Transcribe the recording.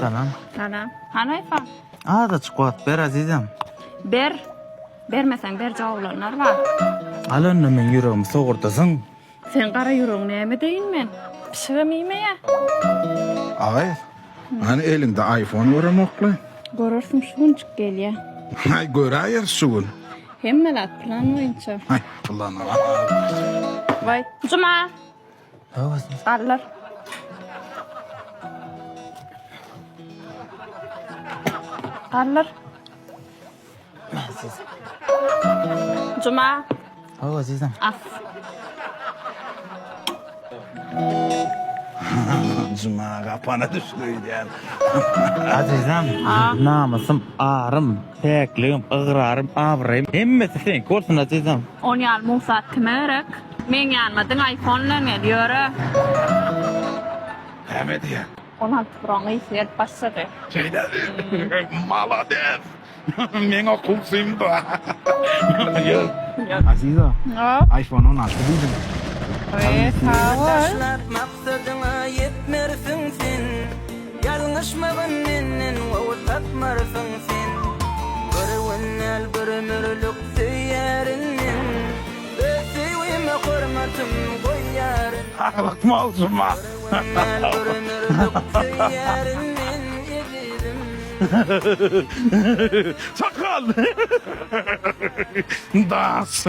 Salam. Salam. Hany iPhone? Azajyk wagt ber azizim. Ber. Bermeseň berjek oglanlar bar. Al onda meň ýüregimi sogurdasyň. Seň gara ýüregiň näme edeýin men? Pişigem iýmeýä. Agyz, hany eliňde iPhone göremokly? Görersiň şu günjük gelýä. Aý göräýeris şu gün. Hemme zat plan boýunça. Aý plana. Waý, Juma. Galdyr. Galdyr. Juma. Hawa azizim. As. Juma gapana düşdi öýdýän. Azizim, namysym, arym, päkligim, ygrarym, abraýym hemmesi seňki bolsun azizim. On ýaly mugt zat kime gerek? Meň ýanyma diňe iPhone bilen gel, ýöre. Näme diýýän? 16 buran ysy gelip başlady. Şeýle. Malades. Meň okuwçym bu. Ýör. Aziza. iPhone 16 diýdim. Eee, sag bol. Taşlap maksadyňa ýetmersiň sen Ýalňyşmagyn menden gowy tapmarsyň sen Bir gün däl bir ömürlik söýýärin men Öz söýgime hormatym goýýaryn Saglyk mowzuma. Bir gün däl bir ömürlik söýýärin men ezizim. Çakal. Das.